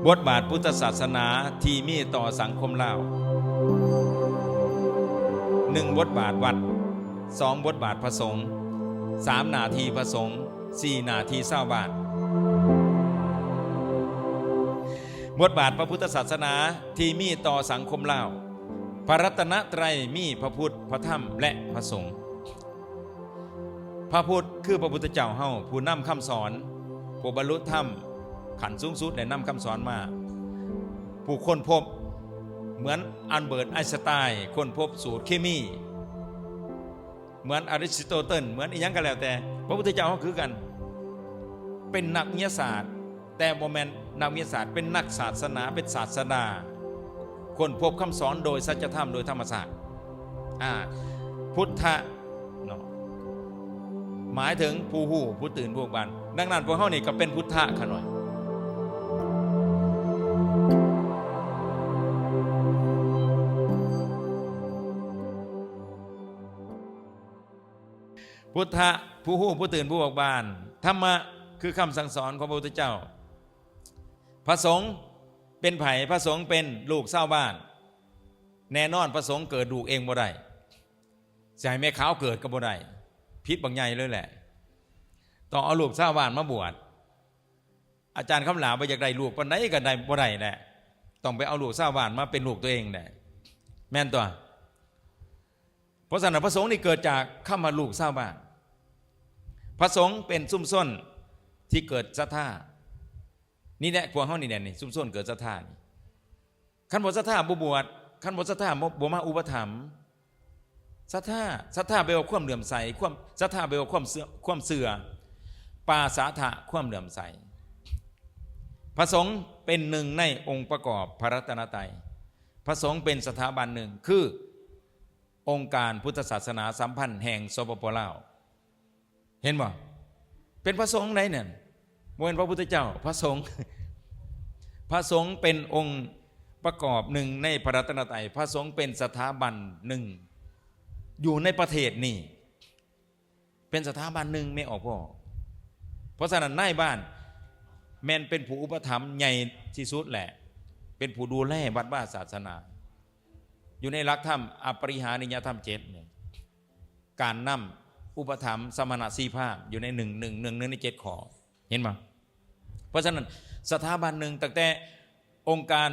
ບົດບາດພຸດທະສາສະໜາທີ່ມີຕໍ່ສັງຄົມລາວ. ໜຶ່ງ ບົດບາດວັດ, ສອງ ບົດບາດພະສົງ, ສາມ ໜ້າທີ່ພະສົງ, ສີ່ ໜ້າທີ່ຊາວບ້ານ. ບົດບາດພະພຸດທະສາສະໜາທີ່ມີຕໍ່ສັງຄົມລາວ. ພະລັດຕະນະໄຕມີພະພຸດ, ພະທຳ ແລະ ພະສົງ. ພະພຸດຄືພະພຸດທະເຈົ້າເຮົາ, ຜູ້ນຳຄຳສອນ, ຜູ້ບັນລຸທຳຂັ້ນສູງສຸດໄດ້ນຳຄຳສອນມາ. ຜູ້ຄົ້ນພົບເໝືອນອັນເບີດ ໄອນສະໄຕ ຄົ້ນພົບສູດເຄມີ, ເໝືອນອາຣິສະໂຕເຕີນ, ເໝືອນອີ່ຫຍັງກໍແລ້ວແຕ່, ພະພຸດທະເຈົ້າເຮົາຄືກັນ ເປັນນັກວິທະຍາສາດ. ແຕ່ບໍ່ແມ່ນນັກວິທະຍາສາດ, ເປັນນັກສາສະໜາ, ເປັນສາດສະດາ, ຄົ້ນພົບຄຳສອນໂດຍສັດຈະທຳ, ໂດຍທຳມະຊາດ. ອາ ພຸດທະເນາະ ໝາຍເຖິງຜູ້ຮູ້, ຜູ້ຕື່ນ, ຜູ້ເບີກບານ. ດັ່ງນັ້ນ ພວກເຮົານີ້ກໍເປັນພຸດທະຂະໜ້ອຍ. ພຸດທະ ຜູ້ຮູ້, ຜູ້ຕື່ນ, ຜູ້ເບີກບານ. ທຳມະຄືຄຳສັ່ງສອນຂອງພະພຸດທະເຈົ້າ. ພະສົງເປັນໃຜ? ພະສົງເປັນລູກຊາວບ້ານ. ແນ່ນອນ ພະສົງເກີດລູກເອງບໍ່ໄດ້. ຊິໃຫ້ແມ່ຂາວເກີດກໍບໍ່ໄດ້. ຜິດບັກໃຫຍ່ເລີຍແຫຼະ. ຕ້ອງເອົາລູກຊາວບ້ານມາບວດ. ອາຈານຄຳຫຼ້າບໍ່ຢາກໄດ້ລູກປານໃດກໍໄດ້ ບໍ່ໄດ້ແຫຼະ. ຕ້ອງໄປເອົາລູກຊາວບ້ານມາເປັນລູກຕົວເອງແຫຼະ. ແມ່ນຕົວະ? ເພາະສະນັ້ນ ພະສົງນີ້ເກີດຈາກຄຳວ່າລູກຊາວບ້ານ. ພະສົງເປັນຊຸມຊົນທີ່ເກີດສັດທາ. ນີ້ແຫຼະ ພວກເຮົານີ້ແຫຼະ ນີ້ ຊຸມຊົນເກີດສັດທານີ້. ຄັນບໍ່ສັດທາບໍ່ບວດ, ຄັນບໍ່ສັດທາບໍ່ ບໍ່ມາອຸປະຖຳ. ສັດທາ, ສັດທາແປວ່າຄວາມເຫຼື້ອມໃສ, ຄວາມ ສັດທາແປວ່າຄວາມເຊື່ອ, ຄວາມເຊື່ອ. ປາສາທະ ຄວາມເຫຼື້ອມໃສ. ພະສົງເປັນໜຶ່ງໃນອົງປະກອບພະລັດຕະນະໄຕ. ພະສົງເປັນສະຖາບັນໜຶ່ງ ຄື ອົງການພຸດທະສາສະໜາສຳພັນແຫ່ງ ສປປ ລາວ. ເຫັນບໍ່? ເປັນພະສົງໃດນັ້ນ, ບໍ່ແມ່ນພະພຸດທະເຈົ້າ, ພະສົງ. ພະສົງເປັນອົງປະກອບໜຶ່ງໃນພະລັດຕະນະໄຕ, ພະສົງເປັນສະຖາບັນໜຶ່ງຢູ່ໃນປະເທດນີ້. ເປັນສະຖາບັນໜຶ່ງແມ່ອອກພໍ່. ເພາະສະນັ້ນ ນາຍບ້ານແມ່ນເປັນຜູ້ອຸປະຖຳໃຫຍ່ທີ່ສຸດແຫຼະ, ເປັນຜູ້ດູແລວັດວາສາສະໜາ ຢູ່ໃນຫຼັກທຳອະປະລິຫານິຍະທຳເຈັດນີ້, ການນຳອຸປະຖຳສະມະນະຊີພາມ ຢູ່ໃນໜຶ່ງ ໜຶ່ງ ໜຶ່ງ ໜຶ່ງໃນເຈັດຂໍ້. ເຫັນບໍ່? ເພາະສະນັ້ນ ສະຖາບັນໜຶ່ງ ຕັ້ງແຕ່ອົງການ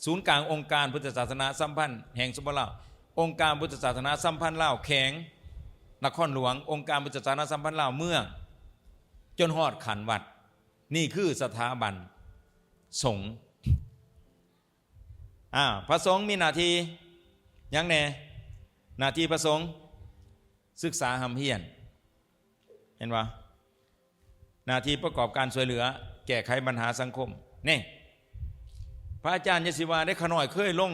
ສູນກາງອົງການພຸດທະສາສະໜາສຳພັນແຫ່ງ ສປປ ລາວ, ອົງການພຸດທະສາສະໜາສຳພັນລາວແຂວງນະຄອນຫຼວງ, ອົງການພຸດທະສາສະໜາສຳພັນລາວເມືອງ, ຈົນຮອດຂັ້ນວັດ. ນີ້ຄືສະຖາບັນສົງ. ອາ ພະສົງມີໜ້າທີ່ຫຍັງແດ່? ໜ້າທີ່ພະສົງ ສຶກສາຮ່ຳຮຽນ. ເຫັນບໍ່? ໜ້າທີ່ປະກອບການຊ່ວຍເຫຼືອແກ້ໄຂບັນຫາສັງຄົມ. ນີ້ ພະອາຈານຢ່າຊິວ່າເດ້, ຂ້ານ້ອຍເຄີຍລົງ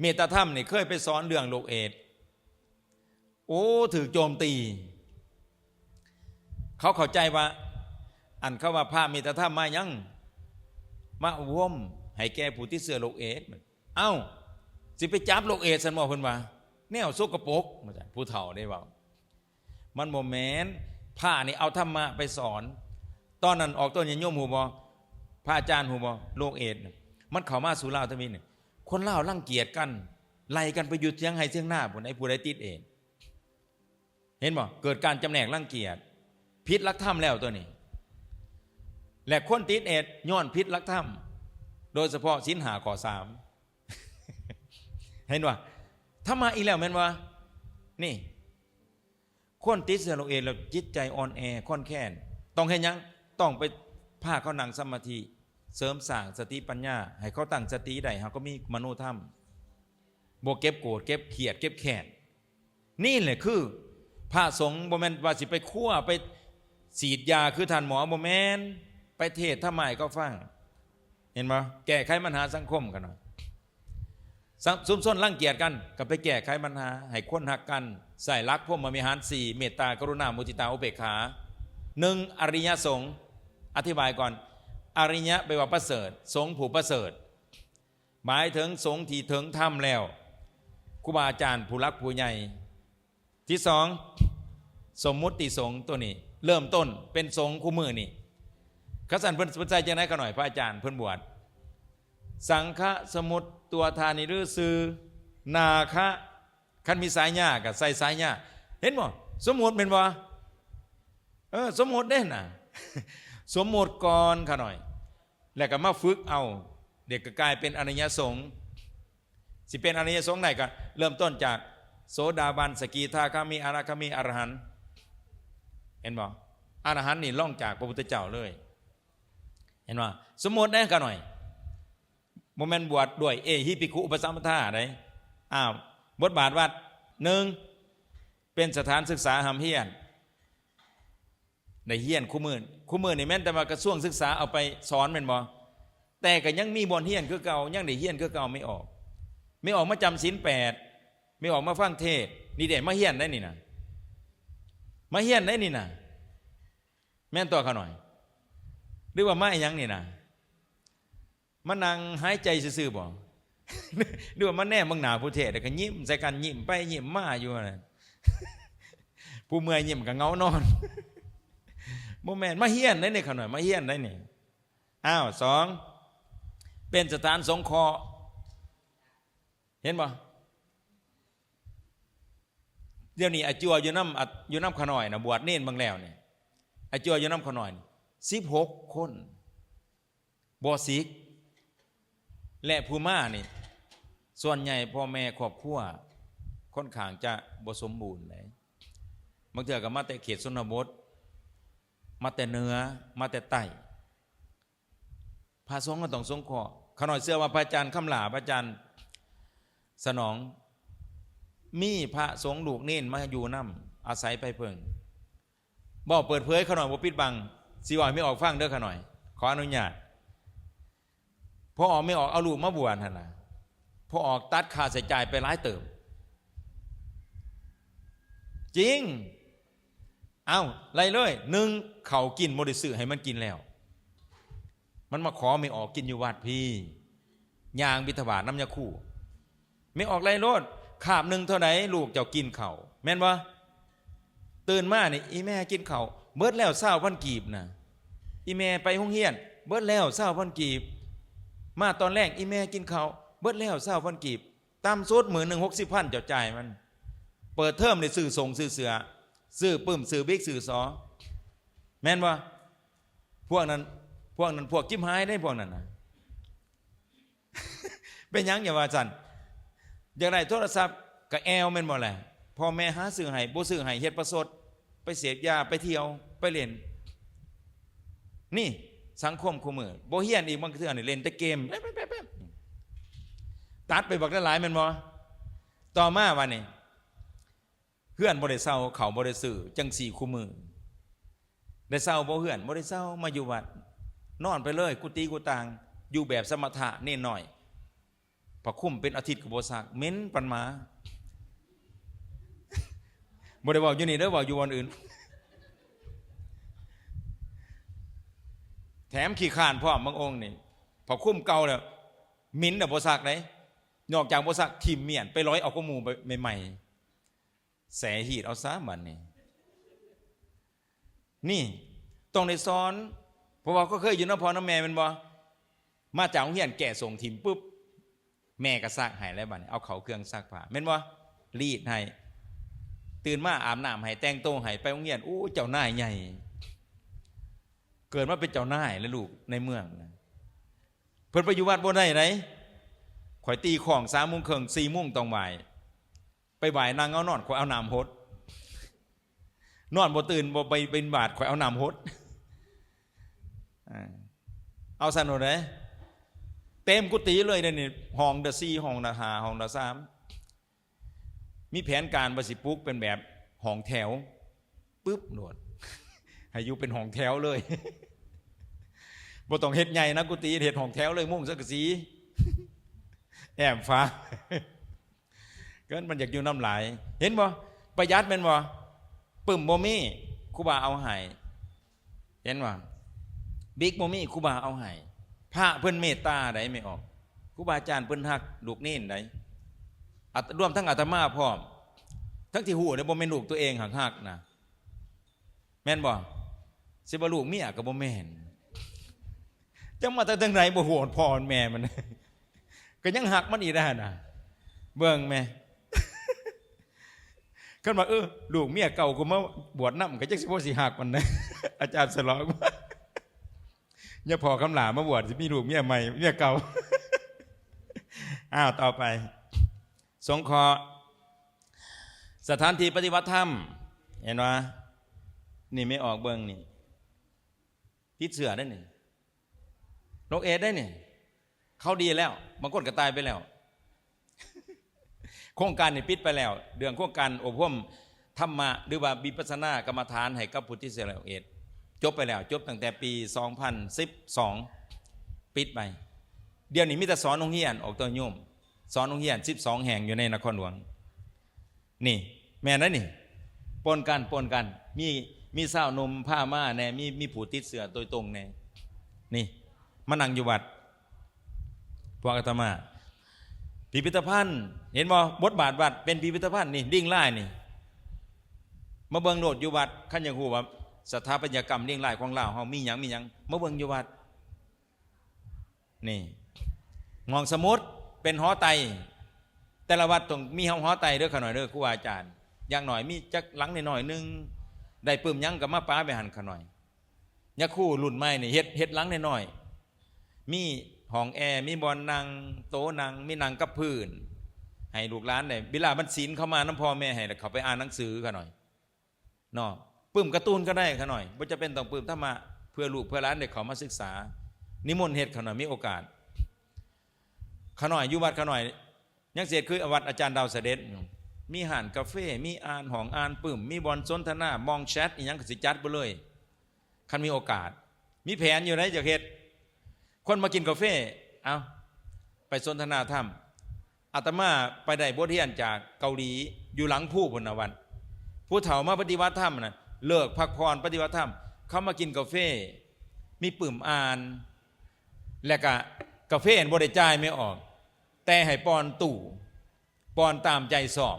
ເມດຕາທຳນີ້, ເຄີຍໄປສອນເລື່ອງໂລກເອດ. ໂອ້ ຖືກໂຈມຕີ. ເຂົາເຂົ້າໃຈວ່າ ອັນ ເຂົາວ່າພະເມດຕາທຳມາຫຍັງ? ມາອົບຮົມໃຫ້ແກ່ຜູ້ຕິດເຊື້ອໂລກເອດ. ເອົ້າ ຊິໄປຈັບໂລກເອດຊັ້ນບໍ່? ເພິ່ນວ່າ ແນວສົກກະປົກ, ວ່າຊັ້ນ ຜູ້ເຖົ້າໄດ້ເວົ້າ. ມັນບໍ່ແມ່ນ, ພະນີ້ເອົາທຳມະໄປສອນ. ຕອນນັ້ນອອກຕົນຍາດໂຍມຮູ້ບໍ່? ພະອາຈານຮູ້ບໍ່? ໂລກເອດມັນເຂົ້າມາສູ່ລາວທຳອິດນີ້, ຄົນລາວລັງກຽດກັນ, ໄລ່ກັນໄປຢູ່ທຽງໄຮ່ທຽງນາພຸ້ນ, ໄອ້ຜູ້ໃດຕິດເອດ. ເຫັນບໍ່? ເກີດການຈຳແນກລັງກຽດ, ຜິດຫຼັກທຳແລ້ວຕົວນີ້. ແລະ ຄົນຕິດເອດຍ້ອນຜິດຫຼັກທຳ, ໂດຍສະເພາະສິນຫ້າ ຂໍ້ສາມ. ເຫັນບໍ່? ທຳມະອີກແລ້ວແມ່ນບໍ່? ນີ້ ຄົນຕິດເຊື້ອໂລກເອດແລ້ວຈິດໃຈອ່ອນແອຄອນແຄນ, ຕ້ອງເຮັດຫຍັງ? ຕ້ອງໄປພາເຂົານັ່ງສະມາທິ, ເສີມສ້າງສະຕິປັນຍາ ໃຫ້ເຂົາຕັ້ງສະຕິໄດ້, ເຮົາກໍມີມະໂນທຳ, ບໍ່ເກັບໂກດ ເກັບຄຽດ ເກັບແຄ້ນ. ນີ້ແຫຼະຄືພະສົງ. ບໍ່ແມ່ນວ່າຊິໄປຄົວ ໄປສີດຢາຄືທ່ານໝໍ, ບໍ່ແມ່ນ, ໄປເທດທຳມະໃຫ້ເຂົາຟັງ. ເຫັນບໍ່? ແກ້ໄຂບັນຫາສັງຄົມກັນໜ່ອຍ. ສະ ຊຸມຊົນລັງກຽດກັນ ກໍໄປແກ້ໄຂບັນຫາໃຫ້ຄົນຮັກກັນ, ໃຊ້ຫຼັກພົມມະວິຫານສີ່ ເມດຕາ ກະລຸນາ ມຸທິຕາ ອຸເບກຂາ. ໜຶ່ງ ອະລິຍະສົງ, ອະທິບາຍກ່ອນ, ອະລິຍະແປວ່າປະເສີດ, ສົງຜູ້ປະເສີດ ໝາຍເຖິງສົງທີ່ເຖິງທຳແລ້ວ, ຄູບາອາຈານຜູ້ຫຼັກຜູ້ໃຫຍ່. ທີສອງ ສົມມຸດຕິສົງ, ໂຕນີ້ເລີ່ມຕົ້ນເປັນສົງຄູ່ມື້ນີ້. ຄັນຊັ້ນເພິ່ນ ເພິ່ນໃສ່ຈັ່ງໃດຂະໜ້ອຍ? ພະອາຈານເພິ່ນບວດ ສັງຄະ ສົມມຸດຕົວທ່ານນີ້ ຫຼື ຊື່ນາຄະ. ຄັນມີສາຍາກໍໃສ່ສາຍາ. ເຫັນບໍ່? ສົມມຸດແມ່ນບໍ່? ເອີ ສົມມຸດເດ້ນະ. ສົມມຸດກ່ອນຂະໜ້ອຍ ແລ້ວກໍມາຝຶກເອົາ ເດັກກໍກາຍເປັນອະລິຍະສົງ. ຊິເປັນອະລິຍະສົງໄດ້ ກໍເລີ່ມຕົ້ນຈາກໂສດາບັນ, ສະກິທາຄາມີ, ອະນາຄາມີ, ອະລະຫັນ. ເຫັນບໍ່? ອະລະຫັນນີ້ລອງຈາກພະພຸດທະເຈົ້າເລີຍ. ເຫັນບໍ່? ສົມມຸດເດ້ຂະໜ້ອຍ. ບໍ່ແມ່ນບວດດ້ວຍເອຫິພິກຂຸອຸປະສຳປະທາໃດ. ອ້າວ ບົດບາດວັດ ໜຶ່ງ ເປັນສະຖານສຶກສາຮ່ຳຮຽນ ໄດ້ຮຽນຄູ່ມື້. ຄູ່ມື້ນີ້ແມ່ນແຕ່ວ່າກະຊວງສຶກສາເອົາໄປສອນແມ່ນບໍ່? ແຕ່ກໍຍັງມີບ່ອນຮຽນຄືເກົ່າ, ຍັງໄດ້ຮຽນຄືເກົ່າ. ແມ່ອອກ ແມ່ອອກມາຈຳສິນແປດ, ແມ່ອອກມາຟັງເທດ, ນີ້ເດ້ ມາຮຽນໄດ໋ນີ້ນະ, ມາຮຽນໄດ໋ນີ້ນະ. ແມ່ນຕົວະຂະໜ້ອຍ ຫຼືວ່າມາອີຫຍັງນີ້ນະ? ມານັ່ງຫາຍໃຈຊື່ໆບໍ? ຫຼືວ່າມາແນມເບິ່ງໜ້າຜູ້ເທດ ແລ້ວກໍຍິ້ມໃສ່ກັນ, ຍິ້ມໄປຍິ້ມມາຢູ່ຫັ້ນນະ. ຜູ້ເມື່ອຍຍິ້ມກໍເຫງົານອນ. ບໍ່ແມ່ນ, ມາຮຽນໄດ໋ນີ້ຂະໜ້ອຍ, ມາຮຽນໄດ໋ນີ້. ອ້າວ ສອງ ເປັນສະຖານສົງເຄາະ. ເຫັນບໍ່? ດຽວນີ້ອາຈົວຢູ່ນຳ ອາ ຢູ່ນຳຂະໜ້ອຍນະ, ບວດເນນເບິ່ງແລ້ວນີ້ ອາຈົວຢູ່ນຳຂະໜ້ອຍນີ້ ສິບຫົກຄົນ. ບໍ່ສິກ ແລະ ຜູ້ມານີ້ ສ່ວນໃຫຍ່ພໍ່ແມ່ຄອບຄົວຄ່ອນຂ້າງຈະບໍ່ສົມບູນໃດ໋. ບາງເທື່ອກໍມາແຕ່ເຂດຊົນນະບົດ, ມາແຕ່ເໜືອ, ມາແຕ່ໃຕ້. ພະສົງກໍຕ້ອງສົງເຄາະ. ຂ້ານ້ອຍເຊື່ອວ່າພະອາຈານຄຳຫຼ້າ, ພະອາຈານສະໜອງ ມີພະສົງລູກເນນມາຢູ່ນຳ, ອາໄສໄປເພິ່ງ. ເວົ້າເປີດເຜີຍ, ຂ້ານ້ອຍບໍ່ປິດບັງ, ຊິເວົ້າໃຫ້ແມ່ອອກຟັງເດີ, ຂ້ານ້ອຍຂໍອະນຸຍາດ. ພໍ່ອອກແມ່ອອກເອົາລູກມາບວດຫັ້ນນະ, ພໍ່ອອກຕັດຄ່າໃຊ້ຈ່າຍໄປຫຼາຍເຕີບ. ຈິງ. ເອົ້າ ໄລ່ເລີຍ. ໜຶ່ງ ເຂົ້າກິນບໍ່ໄດ້ຊື້ໃຫ້ມັນກິນແລ້ວ, ມັນມາຂໍແມ່ອອກກິນຢູ່ວັດພີ້, ຍ່າງບິນທະບາດນຳຍາຄູ. ແມ່ອອກໄລ່ໂລດ, ຄາບໜຶ່ງເທົ່າໃດລູກເຈົ້າກິນເຂົ້າ, ແມ່ນບໍ່? ຕື່ນມານີ້ ອີແມ່ກິນເຂົ້າເບິດແລ້ວຊາວພັນກີບນະ, ອີແມ່ໄປໂຮງຮຽນເບິດແລ້ວຊາວພັນກີບ, ມາຕອນແລງ ອີແມ່ກິນເຂົ້າເບິດແລ້ວຊາວພັນກີບ. ຕ່ຳສຸດມື້ໜຶ່ງຫົກສິບພັນ ເຈົ້າຈ່າຍມັນ. ເປີດເທີມໄດ້ຊື້ສົ່ງຊື້ເສື້ອ, ຊື້ປຶ້ມ, ຊື້ບິກ, ຊື້ສໍ, ແມ່ນບໍ່? ພວກນັ້ນ ພວກນັ້ນພວກຈິບຫາຍເດ້ ພວກນັ້ນນະ. ເປັນຫຍັງຢ່າວ່າຊັ້ນ? ຢາກໄດ້ໂທລະສັບກໍແອວແມ່ນບໍ່ແຫຼະ? ພໍ່ແມ່ຫາຊື້ໃຫ້, ບໍ່ຊື້ໃຫ້ເຮັດປະຊົດ, ໄປເສບຢາ, ໄປທ່ຽວ, ໄປຫຼິ້ນ. ນີ້ສັງຄົມຄູ່ມື້ ບໍ່ຮຽນອີກ, ບາງເທື່ອນີ້ຫຼິ້ນແຕ່ເກມ ຕັດໄປບັກຫຼາຍໆ ແມ່ນບໍ່? ຕໍ່ມາບາດນີ້ ເຮືອນບໍ່ໄດ້ເຊົ່າ, ເຂົ້າບໍ່ໄດ້ຊື້, ຈັ່ງຊີ້ຄູ່ມື້ ໄດ້ເຊົ່າບໍ່? ເຮືອນບໍ່ໄດ້ເຊົ່າ, ມາຢູ່ວັດ, ນອນໄປເລີຍ, ກຸຕິກຸຕາງ, ຢູ່ແບບສະມະຖະ, ເນນນ້ອຍ. ຜ້າຄຸມເປັນອາທິດກໍບໍ່ຊັກ, ເໝັນປານໝາ. ບໍ່ໄດ້ເວົ້າຢູ່ນີ້ເດີ, ເວົ້າຢູ່ບ່ອນອື່ນ. ແຖມຂີ້ຄ້ານພ້ອມ, ບາງອົງນີ້ ຜ້າຄຸມເກົ່າແລ້ວ ເໝັນແລ້ວບໍ່ຊັກເດ້, ນອກຈາກບໍ່ຊັກ ຖິ້ມມ້ຽນ, ໄປລອຍເອົາຂອງໝູ່ໃໝ່ໆ. ແສຮີດເອົາຊະບາດນີ້. ນີ້ຕ້ອງໄດ້ສອນ, ເພາະວ່າກໍເຄີຍຢູ່ນຳພໍ່ນຳແມ່ແມ່ນບໍ່? ມາຈາກໂຮງຮຽນແກະສົ່ງຖິ້ມປຶບ, ແມ່ກໍຊັກໃຫ້ແລ້ວບາດນີ້, ເອົາເຂົ້າເຄື່ອງຊັກຜ້າແມ່ນບໍ່? ລີດໃຫ້, ຕື່ນມາອາບນ້ຳໃຫ້, ແຕ່ງໂຕໃຫ້, ໄປໂຮງຮຽນ. ໂອ້ ເຈົ້ານາຍໃຫຍ່, ເກີດມາເປັນເຈົ້ານາຍແລ້ວລູກໃນເມືອງນະ. ເພິ່ນໄປຢູ່ວັດບໍ່ໄດ້ໃດ, ຂ້ອຍຕີຄ້ອງສາມໂມງເຄິ່ງ, ສີ່ໂມງຕ້ອງໄຫວ້. ໄປໄຫວ້ນາງເງົານອນ, ຂ້ອຍເອົານ້ຳຫົດ. ນອນບໍ່ຕື່ນ, ບໍ່ໄປບິນທະບາດ, ຂ້ອຍເອົານ້ຳຫົດ. ເອົາຊັ້ນໂລດເດ້, ເຕັມກຸຕິເລີຍເດນີ້, ຫ້ອງລະສີ່, ຫ້ອງລະຫ້າ, ຫ້ອງລະສາມ. ມີແຜນການວ່າຊິປຸກເປັນແບບຫ້ອງແຖວ, ປຶບໂລດ, ໃຫ້ຢູ່ເປັນຫ້ອງແຖວເລີຍ. ບໍ່ຕ້ອງເຮັດໃຫຍ່ນະ, ກຸຕິເຮັດຫ້ອງແຖວເລີຍ, ມຸງສັງກະສີ, ແອ້ມຝາ. ເກີນ ມັນຢາກຢູ່ນຳຫຼາຍ. ເຫັນບໍ່? ປະຢັດແມ່ນບໍ່? ປຶ້ມບໍ່ມີ, ຄູບາເອົາໃຫ້. ເຫັນບໍ່? ບິກບໍ່ມີ, ຄູບາເອົາໃຫ້. ພະເພິ່ນເມດຕາໃດ໋ ແມ່ອອກ. ຄູບາອາຈານເພິ່ນຮັກລູກເນນໃດ໋. ອາດ ລວມທັງອາດຕະມາພ້ອມ. ທັງທີ່ຮູ້ເດ້ ບໍ່ແມ່ນລູກຕົວເອງຫາກຮັກນະ. ແມ່ນບໍ່? ຊິວ່າລູກເມຍກໍບໍ່ແມ່ນ. ຈັກມາແຕ່ທາງໃດ ບໍ່ຮູ້ຮອດພໍ່ຮອດແມ່ມັນ. ກໍຍັງຮັກມັນອີກໄດ້ຫັ້ນນະ. ເບິ່ງແມ ຄັນວ່າ ເອີ ລູກເມຍເກົ່າກູມາບວດນຳ ກໍຈັກຊິພໍຊິຮັກມັນນະ ອາຈານສະຫຼອງ. ຍາພໍ່ຄຳຫຼ້າມາບວດ ຊິມີລູກເມຍໃໝ່ ເມຍເກົ່າ. ອ້າວ ຕໍ່ໄປ ສົງເຄາະສະຖານທີ່ປະຕິບັດທຳ ເຫັນບໍ່? ນີ້ແມ່ອອກເບິ່ງນີ້ ຕິດເຊື້ອໄດ໋ນີ້ ໂລກເອດໄດ໋ນີ້. ເຂົາດີແລ້ວ ບາງຄົນກໍຕາຍໄປແລ້ວ. ໂຄງການນີ້ປິດໄປແລ້ວ ເລື່ອງໂຄງການອົບຮົມທຳມະ ຫຼືວ່າວິປັດສະນາກຳມະຖານໃຫ້ກັບຜູ້ຕິດເຊື້ອໂລກເອດ ຈົບໄປແລ້ວ ຈົບຕັ້ງແຕ່ປີສອງພັນສິບສອງ ປິດໄປ. ດຽວນີ້ມີແຕ່ສອນໂຮງຮຽນ ອອກຕົວໂຍມ ສອນໂຮງຮຽນສິບສອງແຫ່ງຢູ່ໃນນະຄອນຫຼວງ. ນີ້ແມ່ນໄດ໋ນີ້ ປົນກັນ ປົນກັນ ມີ ມີຊາວໜຸ່ມພາມາແດ່ ມີ ມີຜູ້ຕິດເຊື້ອໂດຍຕົງແດ່. ນີ້ມານັ່ງຢູ່ວັດ ພວກອາດຕະມາ ພິພິທະພັນ ເຫັນບໍ່? ບົດບາດວັດເປັນພິພິທະພັນ ນີ້ ລິ້ງລາຍນີ້ ມາເບິ່ງໂລດຢູ່ວັດ ຄັນຢາກຮູ້ວ່າສະຖາປັດຕະຍະກຳລິ້ງລາຍຂອງລາວເຮົາມີຫຍັງ ມີຫຍັງ ມາເບິ່ງຢູ່ວັດ. ນີ້ ຫ້ອງສະໝຸດເປັນຫໍໄຕ້ ແຕ່ລະວັດຕ້ອງມີຫ້ອງຫໍໄຕ້ເດີ ຂ້ານ້ອຍເດີ ຄູບາອາຈານ ຢ່າງໜ້ອຍມີຈັກຫຼັງນ້ອຍໆໜຶ່ງ ໄດ້ປຶ້ມຫຍັງກໍມາປະໄວ້ຫັ້ນ ຂ້ານ້ອຍ. ຍາຄູລຸ້ນໃໝ່ນີ້ເຮັດ ເຮັດຫຼັງນ້ອຍໆ ມີຫ້ອງແອ ມີບ່ອນນັ່ງ ໂຕນັ່ງ ມີນັ່ງກັບພື້ນ ໃຫ້ລູກຫຼານໄດ້ ເວລາມັນສິນເຂົ້າມານຳພໍ່ແມ່ ໃຫ້ເຂົ້າໄປອ່ານໜັງສື ຂ້ານ້ອຍ ເນາະ. ປຶ້ມກາຕູນກໍໄດ້ ຂ້ານ້ອຍ ບໍ່ຈຳເປັນຕ້ອງປຶ້ມທຳມະ ເພື່ອລູກເພື່ອຫຼານໄດ້ເຂົ້າມາສຶກສາ ນິມົນເຮັດ ຂ້ານ້ອຍ ມີໂອກາດ. ຂ້ານ້ອຍຢູ່ວັດ ຂ້ານ້ອຍຍັງຊິເຮັດຄືວັດອາຈານດາວສະເດັດ ມີຮ້ານກາເຟ ມີອ່ານຫ້ອງອ່ານປຶ້ມ ມີບ່ອນສົນທະນາ ມອງແຊັດ ອີ່ຫຍັງກໍຊິຈັດເບິດເລີຍ ຄັນມີໂອກາດ. ມີແຜນຢູ່ໃດ໋ ຢາກເຮັດ ຄົນມາກິນກາເຟ ເອົ້າ ໄປສົນທະນາທຳ. ອາດຕະມາໄປໄດ້ບົດຮຽນຈາກເກົາຫຼີ ຢູ່ຫຼັງພູພຸ້ນນະວັດ ຜູ້ເຖົ້າມາປະຕິບັດທຳນະ ເລີກພັກຜ່ອນປະຕິບັດທຳ ເຂົາມາກິນກາເຟ ມີປຶ້ມອ່ານ ແລ້ວກະກາເຟຫັ້ນບໍ່ໄດ້ຈ່າຍແມ່ອອກ ແຕ່ໃຫ້ປ່ອນຕູ້ ປ່ອນຕາມໃຈຊອບ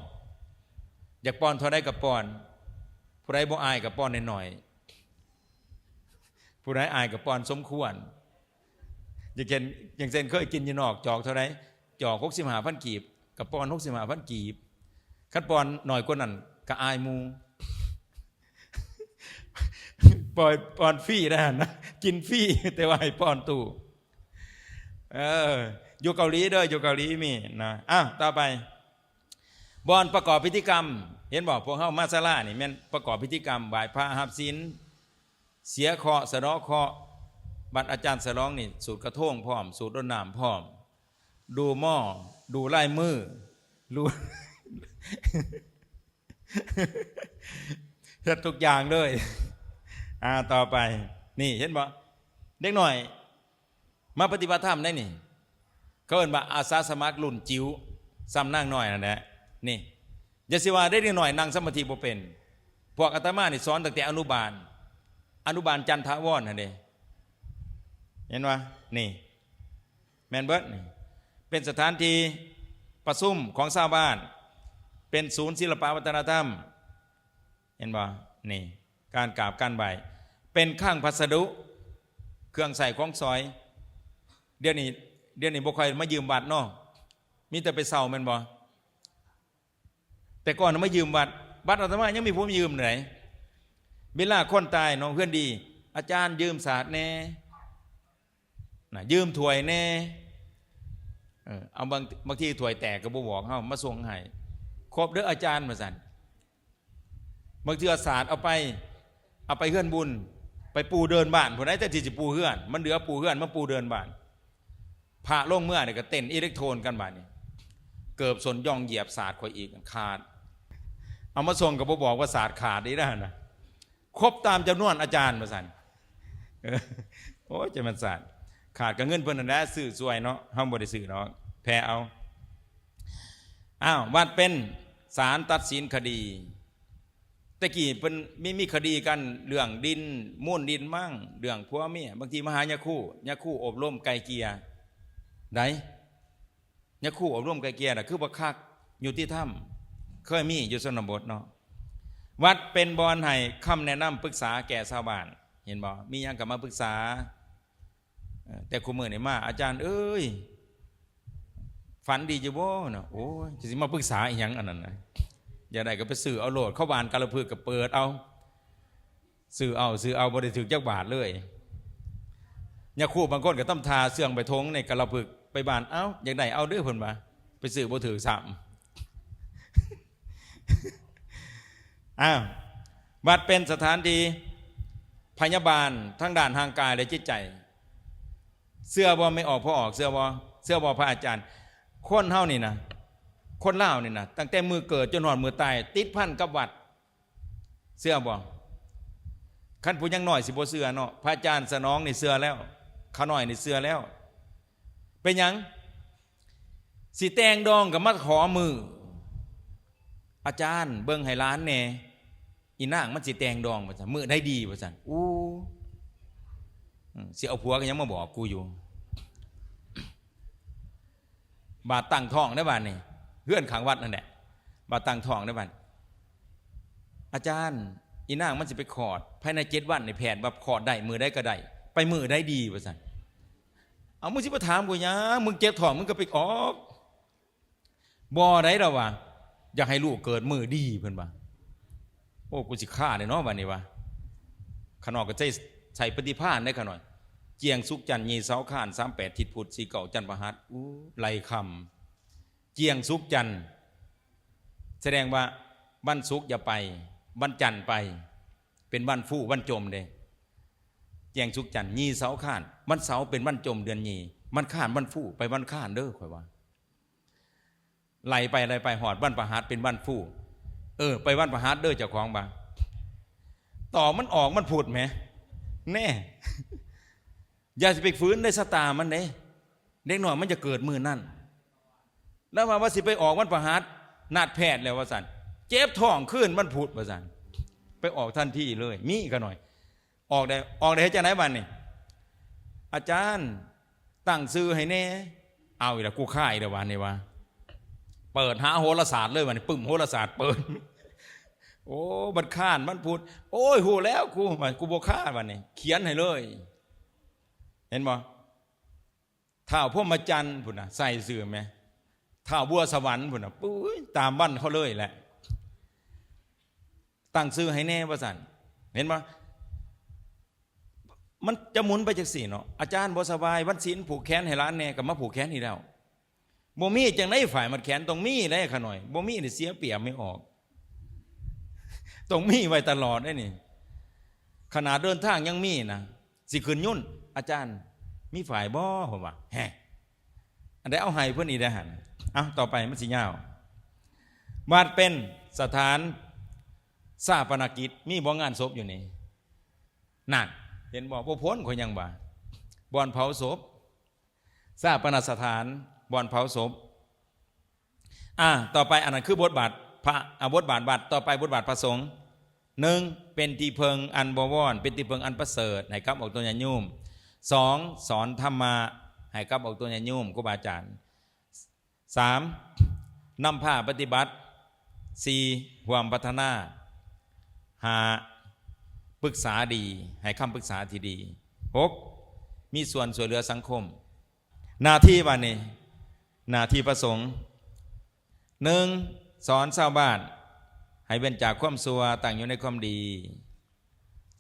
ຢາກປ່ອນເທົ່າໃດກໍປ່ອນ ຜູ້ໃດບໍ່ອາຍກໍປ່ອນໜ້ອຍໆ ຜູ້ໃດອາຍກໍປ່ອນສົມຄວນ. ຢ່າງເຊັ່ນ ຢ່າງເຊັ່ນເຄີຍກິນຢູ່ນອກ ຈອກເທົ່າໃດ? ຈອກຫົກສິບຫ້າພັນກີບ ກໍປ່ອນຫົກສິບຫ້າພັນກີບ ຄັນປ່ອນໜ້ອຍກວ່ານັ້ນກໍອາຍໝູ່ ປ່ອຍ ປ່ອນຟຣີໄດ໋ຫັ້ນນະ ກິນຟຣີ ແຕ່ວ່າໃຫ້ປ່ອນຕູ້. ເອີ ຢູ່ເກົາຫຼີເດີ ຢູ່ເກົາຫຼີມີນະ. ອ້າວ ຕໍ່ໄປ ບ່ອນປະກອບພິທີກຳ ເຫັນບໍ່? ພວກເຮົາມາສາລານີ້ແມ່ນປະກອບພິທີກຳ ໄຫວ້ພະ ຮັບສິນ ເສຍເຄາະ ສະເດາະເຄາະ. ວັດອາຈານສະຫຼອງນີ້ ສູດກະໂທງພ້ອມ ສູດລົດນ້ຳພ້ອມ ດູໝໍ ດູລາຍມື ດູ ເຮັດທຸກຢ່າງເລີຍ. ອ່າ ຕໍ່ໄປ ນີ້ ເຫັນບໍ່? ເດັກນ້ອຍມາປະຕິບັດທຳໄດ໋ນີ້ ເຂົາເອີ້ນວ່າອາສາສະໝັກລຸ້ນຈິ໋ວ ສ່ຳນາງນ້ອຍນັ້ນແຫຼະ. ນີ້ ຢ່າຊິວ່າເດັກນ້ອຍນັ່ງສະມາທິບໍ່ເປັນ ພວກອາດຕະມານີ້ສອນຕັ້ງແຕ່ອະນຸບານ ອະນຸບານຈັນທະວອນຫັ້ນເດ້ ເຫັນບໍ່? ນີ້ ແມ່ນເບິດນີ້ ເປັນສະຖານທີ່ປະຊຸມຂອງຊາວບ້ານ ເປັນສູນສິລະປະວັດທະນະທຳ ເຫັນບໍ່? ນີ້ ການກາບການໄຫວ້ ເປັນຄັງພັດສະດຸ ເຄື່ອງໃຊ້ຂອງສອຍ. ດຽວນີ້ ດຽວນີ້ບໍ່ຄ່ອຍມາຢືມວັດເນາະ ມີແຕ່ໄປເຊົ່າແມ່ນບໍ່? ແຕ່ກ່ອນນະມາຢືມວັດ ວັດອາດຕະມາຍັງມີຜູ້ມາຢືມໃດ໋. ເວລາຄົນຕາຍເນາະ ເຮືອນດີ ອາຈານຢືມສາດແດ່ ນະ ຢືມຖ້ວຍແດ່ ເອີ ເອົາ ບາງ ບາງທີຖ້ວຍແຕກກໍບໍ່ບອກເຮົາ ມາສົ່ງໃຫ້ ຄົບເດີອາຈານ ວ່າຊັ້ນ. ບາງເທື່ອສາດເອົາໄປ ເອົາໄປເຮືອນບຸນ ໄປປູເດີ່ນບ້ານພຸ້ນໃດ໋ ແທນທີ່ຊິປູເຮືອນ ມັນເຫຼືອປູເຮືອນ ມາປູເດີ່ນບ້ານ. ພະລົງເມືອນີ້ກໍເຕັ້ນອີເລັກໂທນກັນບາດນີ້ ເກີບສົ້ນຢອງຢຽບສາດຂ້ອຍອີກ ຂາດ ເອົາມາສົ່ງກໍບໍ່ບອກວ່າສາດຂາດອີກນະ ຄົບຕາມຈຳນວນອາຈານວ່າຊັ້ນ. ເອີ ໂອ້ຍ ຈະແມ່ນສາດ ຂາດກໍເງິນເພິ່ນນັ້ນແຫຼະ ຊື້ຊ່ວຍເນາະ ເຮົາບໍ່ໄດ້ຊື້ດອກ ແຜ່ເອົາ. ອ້າວ ວັດເປັນສານຕັດສິນຄະດີ ແຕ່ກີ້ເພິ່ນມີ ມີຄະດີກັນເລື່ອງດິນ ມູນດິນມັ້ງ ເລື່ອງຜົວເມຍ ບາງທີມາຫາຍາຄູ ຍາຄູອົບຮົມໄກ່ເກ່ຍໄດ໋. ຍາຄູອົບຮົມໄກ່ເກ່ຍນະ ຄືບໍ່ຄັກ ຍຸຕິທຳ ເຄີຍມີຢູ່ຊົນນະບົດເນາະ. ວັດເປັນບ່ອນໃຫ້ຄຳແນະນຳປຶກສາແກ່ຊາວບ້ານ ເຫັນບໍ່? ມີຫຍັງກໍມາປຶກສາ. ເອີ ແຕ່ຄູ່ມື້ນີ້ມາ ອາຈານເອີຍ ຝັນດີຢູ່ບໍ່ນະ? ໂອ້ຍ ຊິມາປຶກສາອີຫຍັງອັນນັ້ນນະ ຢາກໄດ້ກໍໄປຊື້ເອົາໂລດ ເຂົ້າບ້ານກາລະພຶກກໍເປີດເອົາ ຊື້ເອົາ ຊື້ເອົາ ບໍ່ໄດ້ຖືກຈັກບາດເລີຍ. ຍາຄູບາງຄົນກໍທຳທ່າເຊື່ອງໄປຖົງໃນກາລະພຶກ ໄປບ້ານ ເອົ້າ ຢາກໄດ້ເອົາເດີ້ ເພິ່ນວ່າ ໄປຊື້ບໍ່ຖືກຊ້ຳ. ອ້າວ ວັດເປັນສະຖານທີ່ພະຍາບານທາງດ້ານຮ່າງກາຍ ແລະ ຈິດໃຈ. ເຊື່ອບໍ່ແມ່ອອກ ພໍ່ອອກ ເຊື່ອບໍ່? ເຊື່ອບໍ່ພະອາຈານ? ຄົນເຮົານີ້ນະ ຄົນລາວນີ້ນະ ຕັ້ງແຕ່ມື້ເກີດຈົນຮອດມື້ຕາຍ ຕິດພັນກັບວັດ. ເຊື່ອບໍ່? ຄັນຜູ້ຍັງນ້ອຍຊິບໍ່ເຊື່ອເນາະ. ພະອາຈານສະໜອງນີ້ເຊື່ອແລ້ວ, ຂ້ານ້ອຍນີ້ເຊື່ອແລ້ວ. ເປັນຫຍັງ? ຊິແຕ່ງດອງກໍມາຂໍມື້, ອາຈານເບິ່ງໃຫ້ຫຼານແດ່, ອີນາງມັນຊິແຕ່ງດອງວ່າຊັ້ນ, ມື້ໃດດີວ່າຊັ້ນ. ໂອ້ ອືມ ຊິເອົາຜົວກໍຍັງມາບອກກູຢູ່. ບາດຕັ້ງທ້ອງເດ້ບາດນີ້, ເຮືອນຂ້າງວັດນັ້ນແຫຼະ, ບາດຕັ້ງທ້ອງເດ້ບາດ. ອາຈານ, ອີນາງມັນຊິໄປຄອດ, ພາຍໃນເຈັດວັນນີ້ແພດວ່າຄອດໄດ້, ມື້ໃດກໍໄດ້, ໄປມື້ໃດດີວ່າຊັ້ນ. ເອົາ, ມຶງຊິມາຖາມກູຫຍັງ? ມຶງເຈັບທ້ອງ, ມຶງກໍໄປອອກ. ບໍ່ໄດ້ລະວ່າ, ຢາກໃຫ້ລູກເກີດມື້ດີ, ເພິ່ນວ່າ. ໂອ້ ກູຊິຂ້າເດ້ເນາະ ບາດນີ້ວ່າ. ຂະນ້ອຍກໍໃຊ້, ໃຊ້ປະຕິພານເດ້ຂະນ້ອຍ. ຈຽງສຸກຈັນ, ຍີ່ເສົາຄານ, ສາມແປດທິດພຸດ, ສີ່ເກົ້າຈັນພະຫັດ. ອູ້ ໄລ່ຄຳ. ຈຽງສຸກຈັນ ສະແດງວ່າວັນສຸກຢ່າໄປ, ວັນຈັນໄປ, ເປັນວັນຟູວັນຈົມເດ້. ແຈ້ງສຸກຈັນ, ຍີ່ເສົາຄານ, ວັນເສົາເປັນວັນຈົມເດືອນຍີ່, ວັນຄານວັນຟູ, ໄປວັນຄານເດີ້ ຂ້ອຍວ່າ. ໄລ່ໄປ, ໄລ່ໄປ, ຮອດວັນພະຫັດເປັນວັນຟູ. ເອີ, ໄປວັນພະຫັດເດີ້ ເຈົ້າຂອງວ່າ. ຕໍ່ມັນອອກວັນພຸດແໝ. ແນ່. ຢ່າຊິໄປຝືນໃນຊະຕາມັນເດ້. ເດັກນ້ອຍມັນຈະເກີດມື້ນັ້ນ. ລາວວ່າ ວ່າຊິໄປອອກວັນພະຫັດ, ນັດແພດແລ້ວວ່າຊັ້ນ. ເຈັບທ້ອງຄືນວັນພຸດວ່າຊັ້ນ. ໄປອອກທັນທີເລີຍ. ມີຂະນ້ອຍ. ອອກໄດ້, ອອກໄດ້ເຮັດຈັ່ງໃດບາດນີ້? ອາຈານ, ຕັ້ງຊື່ໃຫ້ແດ່. ເອົາອີກແລ້ວ, ກູຄ້າອີກແລ້ວບາດນີ້ວ່າ. ເປີດຫາໂຫລະສາດເລີຍບາດນີ້, ປຶ້ມໂຫລະສາດເປີດ. ໂອ້ ບັດຄານວັນພຸດ. ໂອ້ຍ ຮູ້ແລ້ວກູ, ກູບໍ່ຄ້າບາດນີ້. ຂຽນໃຫ້ເລີຍ. ເຫັນບໍ່? ທ້າວພົມມະຈັນພຸ້ນນະ, ໃສ່ຊື່ແມ. ທ້າວບົວສະຫວັນພຸ້ນນະ. ປຸ້ຍ, ຕາມວັນເຂົາເລີຍແຫຼະ. ຕັ້ງຊື່ໃຫ້ແດ່ວ່າຊັ້ນ. ເຫັນບໍ່? ມັນຈະໝູນໄປຈັ່ງຊີ້ເນາະ. ອາຈານບໍ່ສະບາຍ, ວັນສິນຜູກແຂນໃຫ້ຫຼານແດ່, ກໍມາຜູກແຂນອີກແລ້ວ. ບໍ່ມີຈັ່ງໃດຝ້າຍມັດແຂນ, ຕ້ອງມີແຫຼະຂະນ້ອຍ. ບໍ່ມີນີ້ເສຍປຽບແມ່ອອກ. ຕ້ອງມີໄວ້ຕະຫຼອດເດ້ນີ້. ຂະໜາດເດີນທາງຍັງມີນະ. ຊິຂຶ້ນຍົນ, ອາຈານ ມີຝ້າຍບໍ່? ເພິ່ນວ່າ. ແຮະ. ອັນໃດເອົາໃຫ້ເພິ່ນອີກແດ່ຫັ້ນ. ເອົາ, ຕໍ່ໄປມັນຊິຍາວ. ວັດເປັນສະຖານຊາປະນະກິດ, ມີບໍ່ງານສົບຢູ່ນີ້? ນັ້ນ, ເຫັນບໍ່? ບໍ່ພົ້ນ, ຂ້ອຍຍັງວ່າ. ບ່ອນເຜົາສົບ, ຊາປະນະສະຖານ, ບ່ອນເຜົາສົບ. ອ່າ, ຕໍ່ໄປ, ອັນນັ້ນຄືບົດບາດພະ, ອ່າ, ບົດບາດວັດ. ຕໍ່ໄປບົດບາດພະສົງ. ໜຶ່ງ, ເປັນທີ່ເພິ່ງອັນບໍວອນ, ເປັນທີ່ເພິ່ງອັນປະເສີດໃຫ້ກັບອອກຕົນຍາດໂຍມ. ສອງ, ສອນທຳມະໃຫ້ກັບອອກຕົນຍາດໂຍມ, ຄູບາອາຈານ. ສາມ, ນຳພາປະຕິບັດ. ສີ່, ຮ່ວມພັດທະນາ. ຫ້າ, ປຶກສາດີ, ໃຫ້ຄຳປຶກສາທີ່ດີ. ຫົກ, ມີສ່ວນຊ່ວຍເຫຼືອສັງຄົມ. ໜ້າທີ່ບາດນີ້, ໜ້າທີ່ພະສົງ. ໜຶ່ງ, ສອນຊາວບ້ານໃຫ້ເວັ້ນຈາກຄວາມຊົ່ວ, ຕັ້ງຢູ່ໃນຄວາມດີ.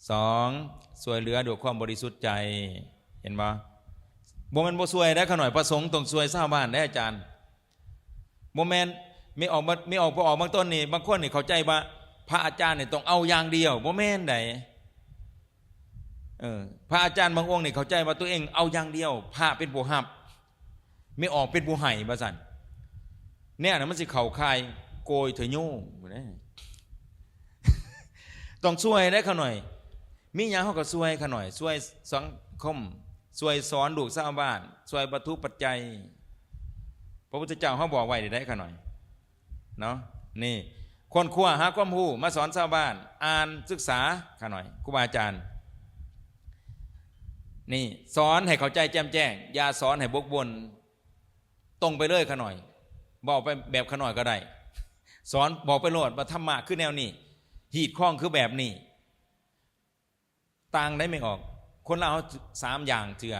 ສອງ, ຊ່ວຍເຫຼືອດ້ວຍຄວາມບໍລິສຸດໃຈ. ເຫັນບໍ່? ບໍ່ແມ່ນບໍ່ຊ່ວຍໄດ໋ ຂະນ້ອຍ, ພະສົງຕ້ອງຊ່ວຍຊາວບ້ານໄດ໋ ອາຈານ. ບໍ່ແມ່ນ ມີອອກ ມີອອກ ບໍ່ອອກບາງຕົນນີ້, ບາງຄົນນີ້ເຂົ້າໃຈວ່າພະອາຈານນີ້ຕ້ອງເອົາຢ່າງດຽວ, ບໍ່ແມ່ນໃດ. ເອີ, ພະອາຈານບາງອົງນີ້ເຂົ້າໃຈວ່າຕົວເອງເອົາຢ່າງດຽວ, ພະເປັນຜູ້ຮັບ, ແມ່ອອກເປັນຜູ້ໃຫ້ວ່າຊັ້ນ. ແນວນັ້ນມັນຊິເຂົ້າຂ່າຍໂກຍທະໂຍ ຕ້ອງຊ່ວຍໄດ໋ ຂະນ້ອຍ. ມີຫຍັງເຮົາກໍຊ່ວຍ ຂະນ້ອຍ, ຊ່ວຍສັງຄົມ, ຊ່ວຍສອນລູກຊາວບ້ານ, ຊ່ວຍວັດຖຸປັດໄຈ. ພະພຸດທະເຈົ້າເຮົາບອກໄວ້ໄດ໋ ຂະນ້ອຍ. ເນາະ ນີ້ ຄົ້ນຄວ້າຫາຄວາມຮູ້ມາສອນຊາວບ້ານ, ອ່ານສຶກສາ ຂະນ້ອຍ ຄູບາອາຈານ. ນີ້ ສອນໃຫ້ເຂົ້າໃຈແຈ່ມແຈ້ງ, ຢ່າສອນໃຫ້ບົກບົ່ນ, ຕົງໄປເລີຍ ຂະນ້ອຍ. ເວົ້າໄປແບບຂະນ້ອຍກໍໄດ້, ສອນ ບອກໄປໂລດວ່າທຳມະຄືແນວນີ້, ຮີດຄອງຄືແບບນີ້. ຕ່າງໄດ້ແມ່ອອກ. ຄົນລາວເຮົາສາມຢ່າງເຊື່ອ.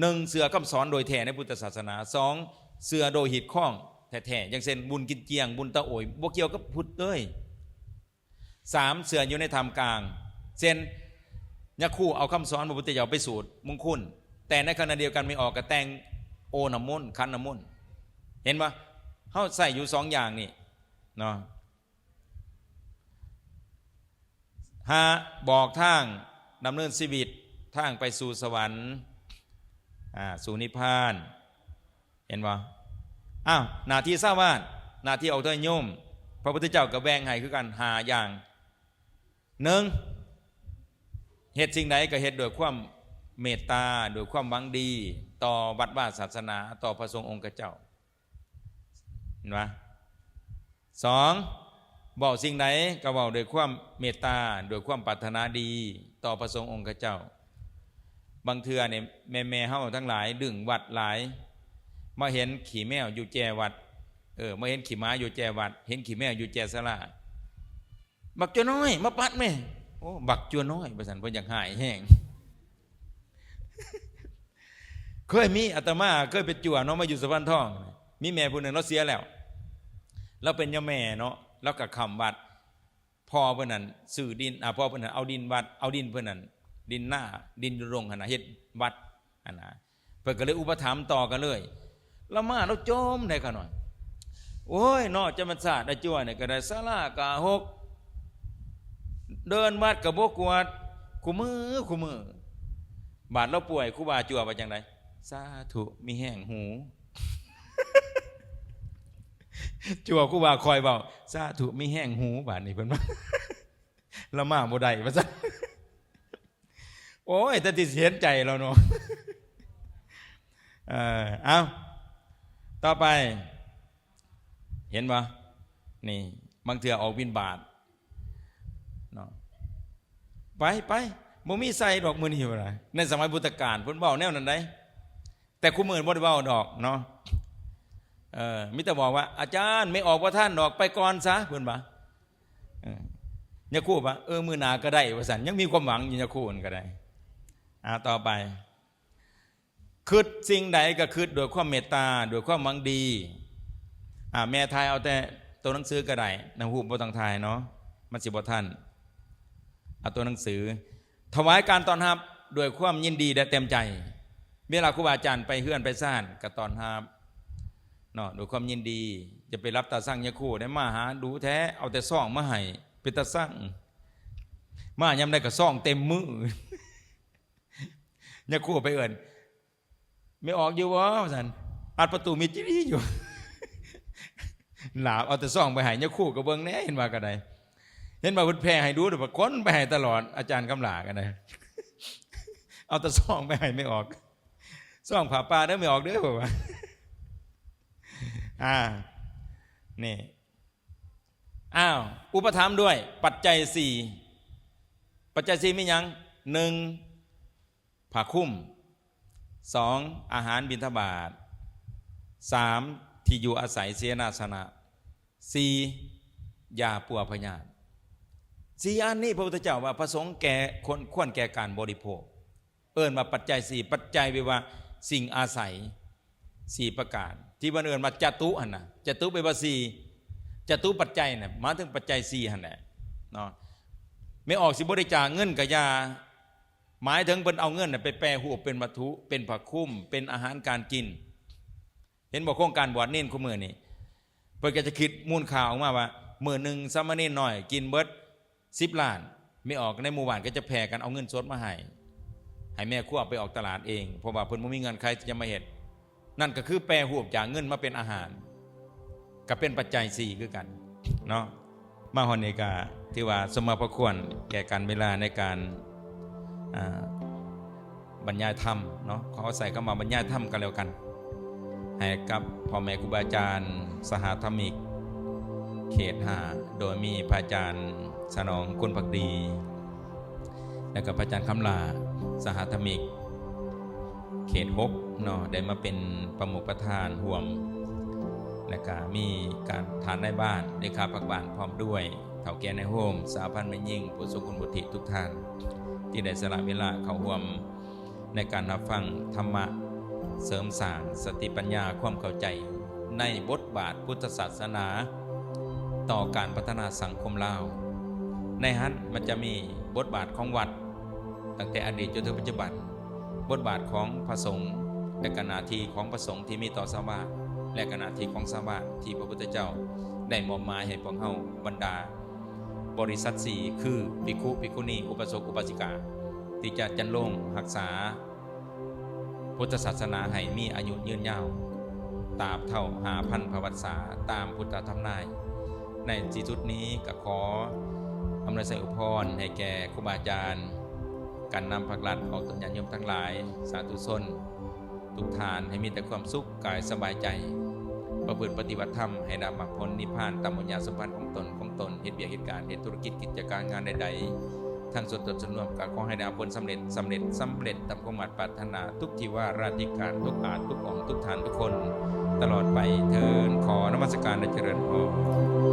ໜຶ່ງ ເຊື່ອຄຳສອນໂດຍແທ້ໃນພຸດທະສາສະໜາ. ສອງ ເຊື່ອໂດຍຮີດຄອງແທ້ໆ ຢ່າງເຊັ່ນ ບຸນກິນຈຽງ ບຸນຕາໂອຍ ບໍ່ກ່ຽວກັບພຸດເລີຍ. ສາມ ເຊື່ອຢູ່ໃນຖ້ຳກາງ ເຊັ່ນ ຍາຄູເອົາຄຳສອນຂອງພະພຸດທະເຈົ້າໄປສູດມຸງຄຸນ ແຕ່ໃນຂະນະດຽວກັນແມ່ອອກກໍແຕ່ງໂອນ້ຳມົນ ຂັນນ້ຳມົນ. ເຫັນບໍ່? ເຮົາໃຊ້ຢູ່ສອງຢ່າງນີ້ເນາະ. ຫ້າ ບອກທາງດຳເນີນຊີວິດ ທາງໄປສູ່ສະຫວັນ ອ່າ ສູ່ນິບພານ. ເຫັນບໍ່? ອ້າວ ໜ້າທີ່ຊາວບ້ານ ໜ້າທີ່ອອກໂທຍາດໂຍມ ພະພຸດທະເຈົ້າກໍແບ່ງໃຫ້ຄືກັນຫ້າຢ່າງ. ໜຶ່ງ ເຮັດສິ່ງໃດກໍເຮັດດ້ວຍຄວາມເມດຕາ ດ້ວຍຄວາມຫວັງດີຕໍ່ວັດວາສາສະໜາ ຕໍ່ພະສົງອົງຄະເຈົ້າ. ເຫັນບໍ່? ສອງ ເວົ້າສິ່ງໃດກໍເວົ້າດ້ວຍຄວາມເມດຕາ ດ້ວຍຄວາມປາດຖະໜາດີຕໍ່ພະສົງອົງຄະເຈົ້າ. ບາງເທື່ອນີ້ແມ່ໆເຮົາທັງຫຼາຍດຶງວັດຫຼາຍ ມາເຫັນຂີ້ແມວຢູ່ແຈວັດ ເອີ ມາເຫັນຂີ້ໝາຢູ່ແຈວັດ ເຫັນຂີ້ແມວຢູ່ແຈສາລາ. ບັກຈົວນ້ອຍ ມາປັດແມ່. ໂອ້ ບັກຈົວນ້ອຍ ວ່າຊັ້ນ ເພິ່ນຢາກຮ້າຍແຮງ. ເຄີຍມີ ອາດຕະມາເຄີຍໄປຈົວເນາະ ມາຢູ່ສະພານທອງ ມີແມ່ຜູ້ໜຶ່ງ ລາວເສຍແລ້ວ ລາວເປັນຍາແມ່ເນາະ ລາວກໍຄ້ຳວັດ. ພໍ່ເພິ່ນນັ້ນຊື້ດິນ ອາ ພໍ່ເພິ່ນນັ້ນເອົາດິນວັດ ເອົາດິນເພິ່ນນັ້ນ ດິນນາ ດິນຢູ່ດົງຫັ້ນນະ ເຮັດວັດຫັ້ນນະ. ເພິ່ນກໍເລີຍອຸປະຖຳຕໍ່ກັນເລີຍ. ລາວມາລາວຈົ່ມໄດ້ຂະນ້ອຍ. ໂອ້ຍເນາະ ຈະແມ່ນຊາດອາຈົວນີ້ກໍໄດ້ ສາລາກະຫົກ ເດີ່ນວັດກໍບໍ່ກວາດ ຄູ່ມື້ ຄູ່ມື້. ບາດລາວປ່ວຍ ຄູບາຈົວວ່າຈັ່ງໃດ? ສາທຸ ມີແຮງຫູ. ຈົວຄູບາຄອຍເວົ້າ ສາທຸ ມີແຮງຫູ. ບາດນີ້ເພິ່ນວ່າ ລາວມາບໍ່ໄດ້ ວ່າຊັ້ນ. ໂອ້ຍ ແຕ່ທີ່ຊິເຫັນໃຈລາວເນາະ. ເອີ ເອົາ ຕໍ່ໄປ ເຫັນບໍ່? ນີ້ ບາງເທື່ອອອກບິນບາດເນາະ ໄປ ໄປ ບໍ່ມີໃສ່ດອກມື້ນີ້ ວ່າ. ໃນສະໄໝພຸດທະການເພິ່ນເວົ້າແນວນັ້ນໃດ ແຕ່ຄູ່ມື້ບໍ່ໄດ້ເວົ້າດອກເນາະ. ເອີ ມີແຕ່ບອກວ່າ ອາຈານ ແມ່ອອກບໍ່ທັນດອກ ໄປກ່ອນຊະ ເພິ່ນວ່າ. ເອີ ຍາຄູວ່າ ເອີ ມື້ໜ້າກໍໄດ້ ວ່າຊັ້ນ. ຍັງມີຄວາມຫວັງຢູ່ ຍາຄູນັ້ນກໍໄດ້. ອ່າ ຕໍ່ໄປ ຄິດສິ່ງໃດກໍຄິດດ້ວຍຄວາມເມດຕາ ດ້ວຍຄວາມຫວັງດີ. ອ່າ ແມ່ຖ່າຍເອົາແຕ່ໂຕໜັງສືກໍໄດ້ ນຳຮູບບໍ່ຕ້ອງຖ່າຍເນາະ ມັນຊິບໍ່ທັນ. ເອົາໂຕໜັງສື. ຖວາຍການຕ້ອນຮັບດ້ວຍຄວາມຍິນດີ ແລະ ເຕັມໃຈ. ເວລາຄູບາອາຈານໄປເຮືອນໄປຊານກໍຕ້ອນຮັບເນາະ ດ້ວຍຄວາມຍິນດີ. ຢ່າໄປຫຼັບຕາຊັງຍາຄູໄດ໋ ມາຫາດູແທ້ ເອົາແຕ່ຊອງມາໃຫ້ ເປັນຕາຊັງ. ມາຍາມໃດກໍຊອງເຕັມມື. ຍາຄູໄປເອີ້ນ ແມ່ອອກຢູ່ບໍ່? ວ່າຊັ້ນ. ອັດປະຕູມິດຈີ່ຢູ່. ຫຼາບເອົາແຕ່ຊອງໄປໃຫ້ຍາຄູກໍເບິ່ງແດ່ ເຫັນວ່າກໍໄດ້. ເຫັນວ່າເພິ່ນແຜ່ໃຫ້ດູ ແຕ່ວ່າຄົນໄປໃຫ້ຕະຫຼອດ ອາຈານຄຳຫຼ້າກໍໄດ້. ເອົາແຕ່ຊອງໄປໃຫ້ແມ່ອອກ. ຊອງຜ້າປ່າເດີແມ່ອອກເດີ ວ່າ. ອ່າ ນີ້ ອ້າວ ອຸປະຖຳດ້ວຍປັດໄຈສີ່. ປັດໄຈສີ່ມີຫຍັງ? ໜຶ່ງ ຜ້າຄຸມ, ສອງ ອາຫານບິນທະບາດ, ສາມ ທີ່ຢູ່ອາໄສເສນາສະນະ, ສີ່ ຢາປົວພະຍາດ. ສີ່ອັນນີ້ພະພຸດທະເຈົ້າວ່າພະສົງແກ່ ຄວນ ຄວນແກ່ການບໍລິໂພກ. ເອີ້ນວ່າປັດໄຈສີ່, ປັດໄຈແປວ່າສິ່ງອາໄສສີ່ປະການ ທີ່ເພິ່ນເອີ້ນວ່າຈະຕຸຫັ້ນນະ, ຈະຕຸແປວ່າສີ່, ຈະຕຸປັດໄຈນະ ໝາຍເຖິງປັດໄຈສີ່ຫັ້ນແຫຼະເນາະ. ແມ່ອອກຊິບໍລິຈາກເງິນກະຢ່າ, ໝາຍເຖິງເພິ່ນເອົາເງິນນະໄປແປຮູບເປັນວັດຖຸ, ເປັນຜ້າຄຸມ, ເປັນອາຫານການກິນ. ເຫັນບໍ່? ໂຄງການບວດເນນຄູ່ມື້ນີ້ ເພິ່ນກໍຈະຄິດມູນຄ່າອອກມາວ່າ ມື້ໜຶ່ງສາມະເນນນ້ອຍກິນເບິດສິບລ້ານ, ແມ່ອອກໃນໝູ່ບ້ານກໍຈະແຜ່ກັນເອົາເງິນສົດມາໃຫ້, ໃຫ້ແມ່ຄົວໄປອອກຕະຫຼາດເອງ, ເພາະວ່າເພິ່ນບໍ່ມີເງື່ອນໄຂທີ່ຈະມາເຮັດ. ນັ້ນກໍຄືແປຮູບຈາກເງິນມາເປັນອາຫານ, ກໍເປັນປັດໄຈສີ່ຄືກັນເນາະ. ມາຮອດນີ້ກໍຖືວ່າສົມມາພະຄວນແກ່ການເວລາໃນການ ອ່າ ບັນຍາຍທຳເນາະ, ຂໍໃຊ້ຄຳວ່າບັນຍາຍທຳກໍແລ້ວກັນ ໃຫ້ກັບພໍ່ແມ່ຄູບາອາຈານສະຫະທຳມິກເຂດຫ້າ ໂດຍມີພະອາຈານສະໜອງ ຄຸນພັກດີ ແລະກໍພະອາຈານຄຳຫຼ້າ ສະຫະທຳມິກເຂດຫົກເນາະ ໄດ້ມາເປັນປະມຸກປະທານຮ່ວມ, ແລະກະມີການ ທ່ານນາຍບ້ານ ເລຂາພັກບ້ານ ພ້ອມດ້ວຍເຖົ້າແກ່ນາຍໂຮມ, ສະຫະພັນແມ່ຍິງ, ຜູ້ຊົງຄຸນວຸດທິທຸກທ່ານ ທີ່ໄດ້ສະຫຼະເວລາເຂົ້າຮ່ວມ ໃນການຮັບຟັງທຳມະ ເສີມສ້າງສະຕິປັນຍາຄວາມເຂົ້າໃຈ ໃນບົດບາດພຸດທະສາສະໜາຕໍ່ການພັດທະນາສັງຄົມລາວ. ໃນຫັ້ນມັນຈະມີບົດບາດຂອງວັດ ຕັ້ງແຕ່ອະດີດຈົນເຖິງປັດຈຸບັນ, ບົດບາດຂອງພະສົງ ແລະ ກະໜ້າທີ່ຂອງພະສົງທີ່ມີຕໍ່ຊາວບ້ານ ແລະ ກະໜ້າທີ່ຂອງຊາວບ້ານທີ່ພະພຸດທະເຈົ້າໄດ້ມອບໝາຍໃຫ້ພວກເຮົາບັນດາບໍລິສັດສີ່ ຄື ພິກຂຸ ພິກຂຸນີ ອຸປາສົກ ອຸປາສິກາ ທີ່ຈະຈັນລົງຮັກສາ ພຸດທະສາສະໜາໃຫ້ມີອາຍຸຍືນຍາວ ຕາບເທົ່າຫ້າພັນພະວັດສາ ຕາມພຸດທະທຳນາຍ. ໃນທີ່ສຸດນີ້ກໍຂໍອຳນວຍໄຊອວຍພອນໃຫ້ແກ່ຄູບາອາຈານ, ການນຳພາກລັດ, ອອກຕົນຍາດໂຍມທັງຫຼາຍ, ສາທຸຊົນທຸກທ່ານ ໃຫ້ມີແຕ່ຄວາມສຸກກາຍສະບາຍໃຈ, ປະພຶດປະຕິບັດທຳໃຫ້ໄດ້ຮັບມັກຜົນນິບພານຕາມບຸນຍາສົມພານຂອງຕົນ, ຂອງຕົນ, ເຮັດວຽກເຮັດການ, ເຮັດທຸລະກິດກິດຈະການງານໃດໆ ທັງສ່ວນຕົນສ່ວນລວມ ກໍຂໍໃຫ້ໄດ້ຮັບຜົນສຳເລັດ, ສຳເລັດ, ສຳເລັດຕາມຄວາມໝາດປາດຖະໜາ ທຸກທິວາລາທິການ, ທຸກອາດ, ທຸກອອງ, ທຸກທ່ານ, ທຸກຄົນ ຕະຫຼອດໄປເທີ້ນ. ຂໍນະມັດສະການ ແລະ ຈະເລີນພອນ.